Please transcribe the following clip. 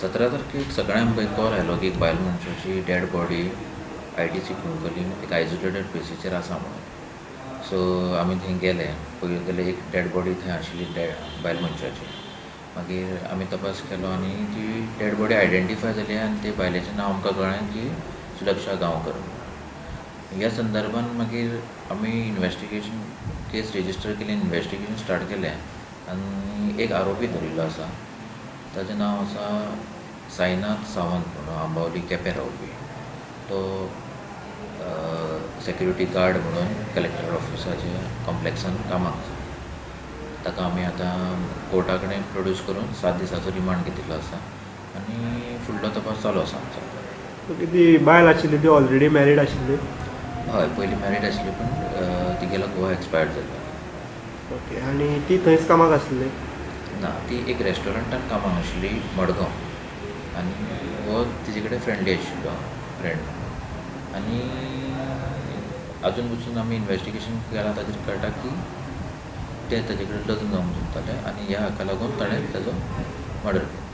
17 तारखेक सकाळी आमकां एक कॉल आयलो की एक बायल मनशाची डेड बॉडी ITC Cuncolim एक आयसोलेटेड प्लेसीचेर आसा म्हणून. सो आमी थंय गेले, पळयत जाल्यार एक डेड बॉडी थंय आशिल्ली बायल मनशाची. मागीर आमी तपास केलो आनी ती डेड बॉडी आयडेंटिफाय जाली आनी ते बायलेचें नांव आमकां कळ्ळें की सुलक्षा गांवकर. ह्या संदर्भान मागीर आमी इन्वेस्टिगेशन केस रजिस्टर केली, इन्वेस्टिगेशन स्टार्ट केलें आनी एक आरोपी धरिल्लो आसा. ताचें नांव आसा साईनाथ सावंत म्हणून, आंबावली केपें रावपी. तो सेक्युरिटी गार्ड म्हणून कलेक्टर ऑफिसाच्या कॉम्प्लेक्सान कामाक आसा. ताका आमी आतां कोर्टा कडेन प्रोड्यूस करून 7 दिसाचो रिमांड घेतिल्लो आसा आनी फुडलो तपास चालू आसा आमचो. ती बायल आशिल्ली ती ऑलरेडी मॅरीड आशिल्ली? हय, पयलीं मॅरीड आशिल्ली, पूण तिगेलो घोव एक्सपायर्ड जाल्लो. ओके, आनी ती थंयच कामाक आसली? ना, ती एक रेस्टॉरंटान कामाक आशिल्ली मडगांव, आनी हो तिजे कडेन फ्रेंडली आशिल्लो, फ्रेंड. आनी आजून पसून आमी इन्वेस्टिगेशन केलां ताजेर कळटा की ते ताजे कडेन लग्न जावंक सोदताले आनी ह्या हाका लागून ताणें ताजो मर्डर केलो.